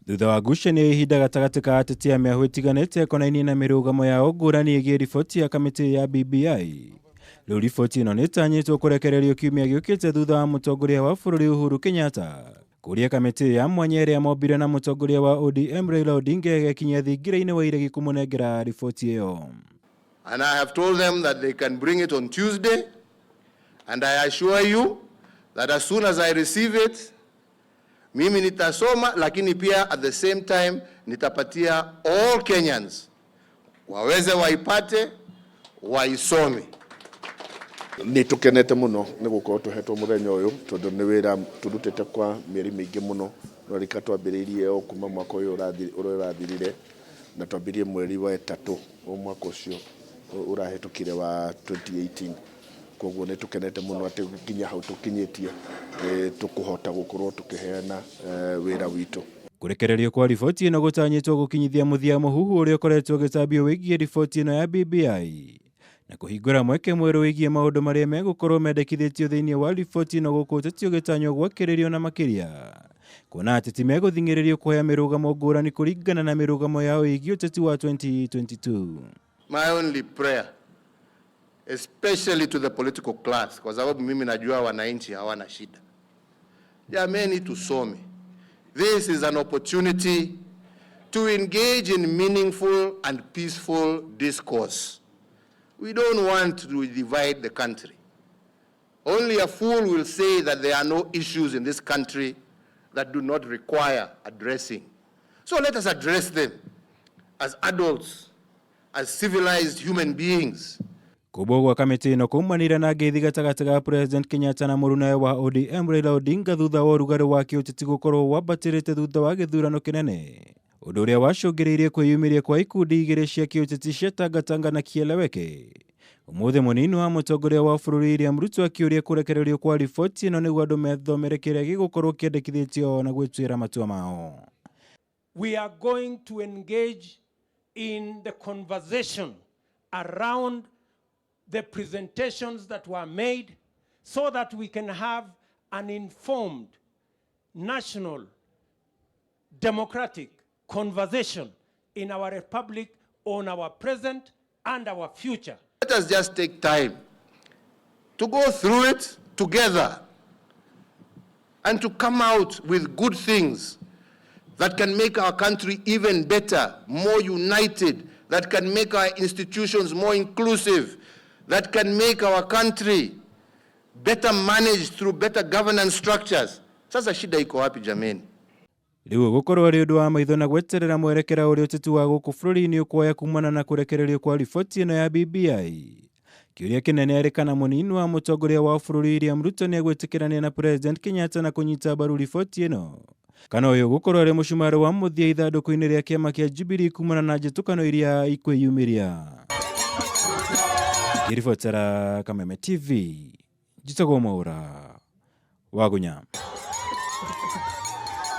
Thutha wa ngucanio ya ihinda gatagatĩ ka ateti a mĩahũ ĩtiganĩte ĩkonainie na mĩrũgamo yao ngũrani ĩgiĩ riboti ya kamĩtĩ ya BBI. Rĩu riboti ĩno nĩ ĩtanyĩtwo kũrekererio kiumia gĩũkĩte thutha wa mũtongoria wa bũrũri Uhuru Kenyatta kũria kamĩtĩ ya mwanya ĩrĩa mombire na mũtongoria wa ODM Raila Odinga ĩgekinyia thingira-inĩ wa iregi kũmũnengera riboti ĩyo. And I have told them that they can bring it on Tuesday, and I assure you that as soon as I receive it, mimi nitasoma, lakini pia at the same time nitapatia all Kenyans waweze waipate waisome. Nĩ tũkenete mũno nĩ gũkorwo tũhetwo mũthenya ũyũ tondũ nĩ wĩra tũrutĩte kwa mĩeri mĩingĩ mũno no rika twambĩrĩirie o kuma mwaka ũyũ ũrĩa ũrathirire na twambĩrĩirie mweri wa ĩtatũ o mwaka ũcio ũrahĩtũkire wa 2018. Koguo nĩ tũkenete mũno atĩ nginya hau tũkinyĩtie tũkũhota gũkorwo tũkĩheana wĩra witũ. Kũrekererio kwa riboti ĩno gũtanyĩtwo gũkinyithia mũthia mũhuhu ũrĩa ũkoretwo ũgĩtambio wĩgiĩ riboti ĩno ya BBI na kũhingũra mweke mwerũ wĩgiĩ maũndũ marĩa megũkorwo mendekithĩtio thĩinĩ wa riboti ĩno gũkũ ũteti ũgĩtanywo gwakĩrĩrio na makĩria kuona ateti megũthing'ĩrĩrio kuoya mĩrũgamo ngũrani kũringana na mĩrũgamo yao ĩgiĩ ũteti wa 2022. My only prayer, especially to the political class, kwa sababu mimi najua wananchi hawana shida. Jameni, tusome. This is an opportunity to engage in meaningful and peaceful discourse. We don't want to divide the country. Only a fool will say that there are no issues in this country that do not require addressing. So let us address them as adults, as civilized human beings. Kũmbwo gwa kamĩtĩ ĩno kuumanire na ngeithi gatagatĩ ga President Kenyatta na mũrunawe wa ODM Raila Odinga thutha wa ũrugarĩ wa kĩũteti gũkorwo wambatĩrĩte thutha wa gĩthurano kĩnene, ũndũ ũrĩa wacũngĩrĩirie kwĩyumĩria kwa ikundi igĩrĩ cia kĩũteti cia Tangatanga na Kieleweke. Ũmũthĩ mũnini wa mũtongoria wa bũrũri William Ruto akĩũria kũrekererio kwa riboti ĩno nĩguo andũ methomere kĩrĩa gĩgũkorwo kĩendekithĩtio na gwĩtuĩra matua mao. We are going to engage in the conversation around the presentations that were made so that we can have an informed national democratic conversation in our republic on our present and our future. Let us just take time to go through it together and to come out with good things that can make our country even better, more united, that can make our institutions more inclusive, that can make our country better managed through better governance structures. Sasa shida iko wapi jameni? Rĩu ũgũkorwo arĩ ũndũ wa maitho na gweterera mwerekera ũrĩa ũteti wa gũkũ bũrũri-inĩ ũkuoya kumana na kũrekererio kwa riboti ĩno ya BBI. Kĩũria kĩnene arĩ kana mũnini wa mũtongoria wa bũrũri William Ruto nĩegwĩtĩkĩrania na President Kenyatta na kũnyita mbaru riboti ĩno, kana ũyũ ũgũkorwo arĩ mũcumarĩ wa mũthia ithandũkũ-inĩ rĩa kĩama kĩa Jubilee kumana na njĩtũkano iria ikwĩyumĩria. Ngĩribotera Kameme TV, njĩtagwo Mwaũra Wagunya.